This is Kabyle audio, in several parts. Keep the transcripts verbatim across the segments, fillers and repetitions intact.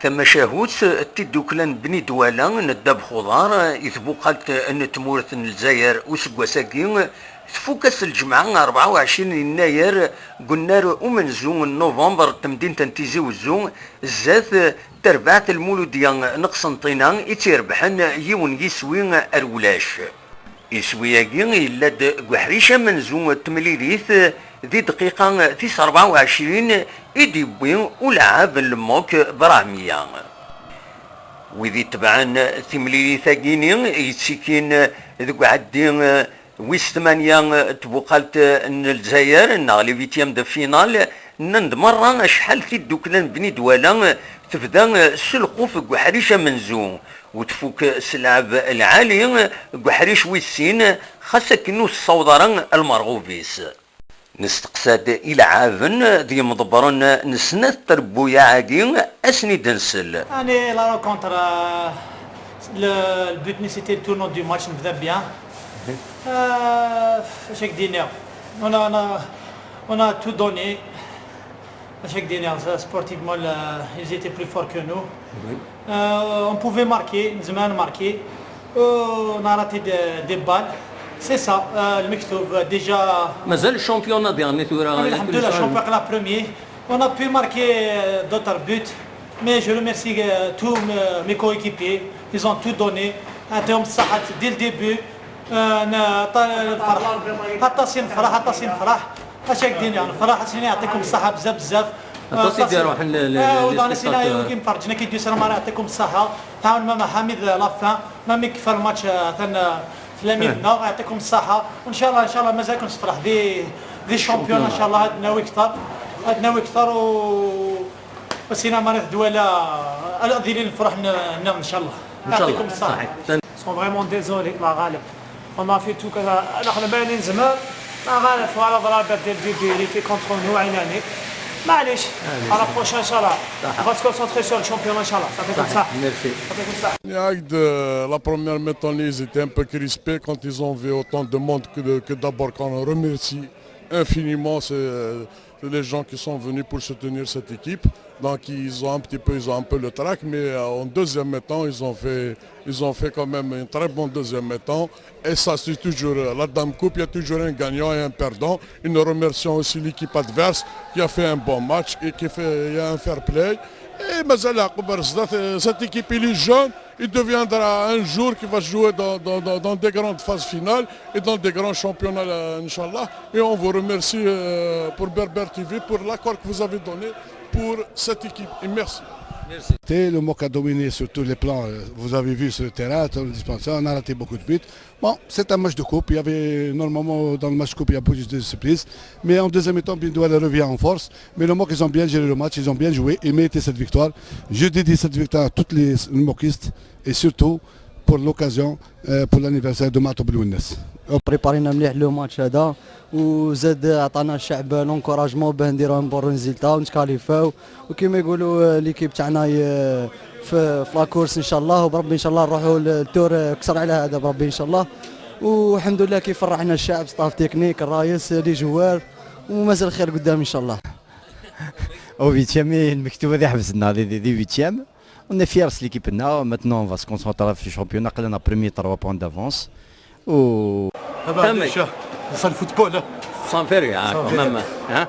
Tamacahut n tiddukla n Bni Dwala n Dda Bxuḍar i tbuqalt n tmurt n Lezzayer useggas-agi tfuk ass n lǧemɛa rebɛa u ɛecrin yennayer deg unnar umenzu n november n temdint n Tizi Wezzu, zdat terbaɛt Lmuludya n Qsenṭina i tt-irebḥen yiwen yiswi ar ulac. Iswi-agi yella-d deg uḥric amenzu n temlilit di dqiqa tis rebɛa u ɛecrin i d-yewwi ulɛab n Lmuk Brahmiya. Wid itebɛen timlilit-agi-ni yettikin deg uɛeddi wis tmanya n tbuqalt n Lezzayer, neɣ les huitièmes de finale, nnan-d merra acḥal tiddukla n Bni Dwala tebda s lxuf deg uḥric amenzu, u tfuk s lɛeb lɛali deg uḥric wis sin, xas akken ur tessaweḍ ara lmerɣub-is. Nesteqsa-d ilɛaben d yimḍebbren n snat trebbuyaɛ-agi, ad sen-id-nsel. Allez, la rencontre, euh, le, le but, c'était le tournant du match, on faisait bien. Euh, je sais que on a, on a, on a tout donné. Je sais que sportivement, le, ils étaient plus forts que nous. Oui. Euh, on pouvait marquer, nous avons marqué. Euh, on a raté des, des balles. C'est ça, euh, le mixto, euh, déjà. مازال الشامبيون ديالنا ثورة. الحمد لله, champion la premier. On a pu marquer, euh, d'autres buts. Mais je remercie, euh, tous mes, mes coéquipiers. Ils ont tout donné. عطيهم الصحة dès le début. آه، أنا ط-، الفرح. حتى سي نفرح، حتى سي نفرح. اش هكدين يعني؟ نفرح، سيني يعطيكم الصحة بزاف بزاف. حتى آه، سيدي روح ل-، ل-، آه، ل-، والله أنا سينا يمكن فرجنا كي ديو سلام، راه يعطيكم الصحة. تعاون ماما حميد، آه، لافان. مامي كفى الماتش، آه، ثان، آه، تلاميذنا، يعطيكم الصحة. وإن شاء الله، إن شاء الله مازالكم تفرح. دي، دي شامبيون إن شاء الله، هاد ناوي كثر. هاد ناوي كثر و، وسينا مريض دولة، آه، الأذيلين نفرح ن-، نعم إن شاء الله. إن شاء الله. يعطيكم الصحة. صحيح. Sont vraiment désolés, الله غالب. On a fait tout كذا، نحن باينين زمان. الله غالب، voilà, voilà, dès le début, il était contre nous, عيناني. معليش. معليش. À la prochaine, إن شاء الله. صح. On va se concentrer sur le championnat, إن شاء الله. صافي، صح. صح. Merci. صافي، صح. يعني، هاك د-، la première mi-temps, ils étaient un peu crispés quand ils ont vu autant de monde que de, que d'abord qu'on remercie infiniment, c'est, euh, les gens qui sont venus pour soutenir cette équipe. Donc, ils ont un petit peu, ils ont un peu le trac, mais, euh, en deuxième mi-temps, ils ont fait, ils ont fait quand même une très bonne deuxième mi-temps. Et ça, c'est toujours, euh, la Dame Coupe, il y a toujours un gagnant et un perdant. Et nous remercions aussi l'équipe adverse qui a fait un bon match et qui fait, il y a un fair play. Et مازال عقب رصدات, euh, cette équipe, elle est jeune, il deviendra un jour qui va jouer dans, dans, dans, dans des grandes phases finales et dans des grands championnats, euh, إن شاء الله. Et on vous remercie, euh, pour Berbère T V, pour l'accord que vous avez donné pour cette équipe. Et merci. Merci. Le MOC a dominé sur tous les plans. Euh, vous avez vu sur le terrain, sur le dispensaire, on a raté beaucoup de buts. Bon, c'est un match de coupe. Il y avait, normalement, dans le match de coupe, il y a plus de surprises. Mais en deuxième mi-temps, Bni Dwala revient en force. Mais le MOC, ils ont bien géré le match, ils ont bien joué et mérité cette victoire. Je dédie cette victoire à tous les MOCistes et surtout pour l'occasion, euh, pour l'anniversaire de Maatoub Lounes. Préparé مليح le match هذا, وزاد عطانا الشعب l'encouragement باه نديرو un bon résultat ونتكاليفاو. وكيما يقولوا، آه، l'équipe تاعنا ي-، في، في la course إن شاء الله، وبربي إن شاء الله نروحوا للتور، آه، كسر على هذا بربي إن شاء الله. والحمد لله كي فرحنا الشعب، staff technique، الرايس، les joueurs، ومازال خير قدام إن شاء الله. Au huitième, المكتوبة دي حبسنا، دي، دي، دي huitième. On est fiers de l'équipe. Maintenant, on va se concentrer في le championnat. On a premier trois points d'avance. و دابا تمام. هادشي، c'est le football، ها؟ صافي راه، صافي. كمان، ها؟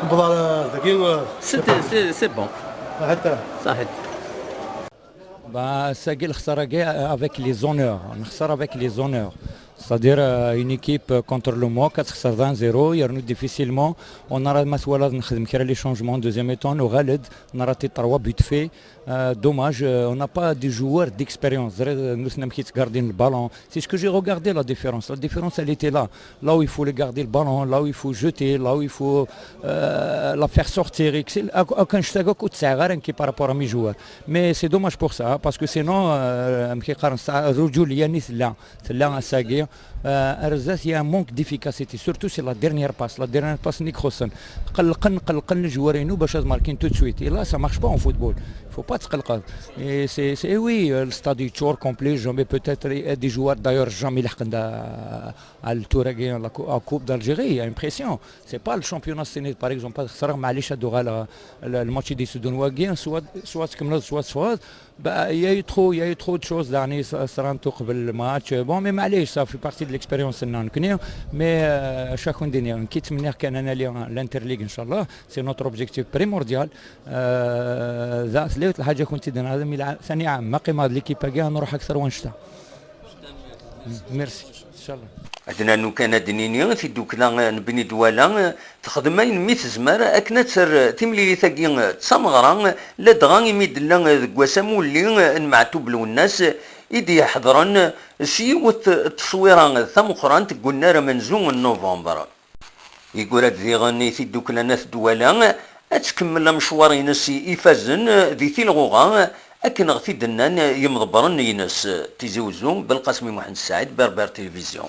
نبدا على داكي و c'est، c'est، c'est bon. حتى صحيت. Bah, ça, avec les honneurs. نخسر avec les honneurs. C'est-à-dire, euh, une équipe, euh, contre le MOC, كتخسر un zéro, يرنو difficilement. On a مثلا نخدم كرا les changements, deuxième mi-temps, on a raté trois buts faits. Euh, dommage, euh, on n'a pas des joueurs d'expérience. زري، euh, nous sommes qui gardent le ballon. C'est ce que j'ai regardé, la différence. La différence, elle était là. Là où il faut le garder le ballon, là où il faut jeter, là où il faut, euh, la faire sortir, et cetera. Aucun شتاكوك وتسعى غير كي par rapport à mes joueurs. Mais c'est dommage pour ça, parce que sinon, euh, كي قارن الساعة الرجولية ني ثلا، ثلا ساقي. Euh, ar zdat, il y a un manque d'efficacité, surtout c'est la dernière passe, la dernière passe n-, ixuṣṣen. Qellqen, qellqen lejwar-inu bac ad markin tout de suite. Et là, ça marche pas en football. Faut pas tqellqeḍ. Et c'est, c'est, oui, euh, le stade est toujours complet, jamais peut-être, euh, des joueurs d'ailleurs jamais لحقن دا-, à le tour à la cou-, à Coupe d'Algérie, il y a une pression. C'est pas le championnat sénégalais, par exemple, خسر, معليش هادو غالا ال-، الماتش دي سدون واقي، soit, soit تكملوا، soit تفوز. Bah, il y a eu trop, il y a eu trop de choses داني صرانتو قبل الماتش. Bon, mais معليش, ça fait partie de l'expérience نكني. Mais, euh, شاكون دينيا كي تمنيغ كان انا لي l'Interligue ان شاء الله, c'est notre objectif primordial. Euh, ذا ثلاث الحاجه كنت دنا هذا ميلع ثاني عام ما قيم هذا l'équipe كاع نروح اكثر ونشتا. Merci. ان شاء الله. Adnan ukan ad d-nini, tiddukla n Bni Dwala texdem ayen mi tezmer akken ad terr timlilit-agi d tameɣra, ladɣa imi d-tella deg wass amulli n Meɛtub Lwennas i d-iḥeḍren s yiwet n tteswira tameqqrant deg unnar amenzu n November. Yeggura-d diɣen i tiddukla n At Dwala ad tkemmel amecwar-ines ifazen di tilɣuɣa akken ɣef i d-nnan yimḍebbren-ines. Tizi Uzzu, Belqasem Muḥend Saɛid, Berber Télévision.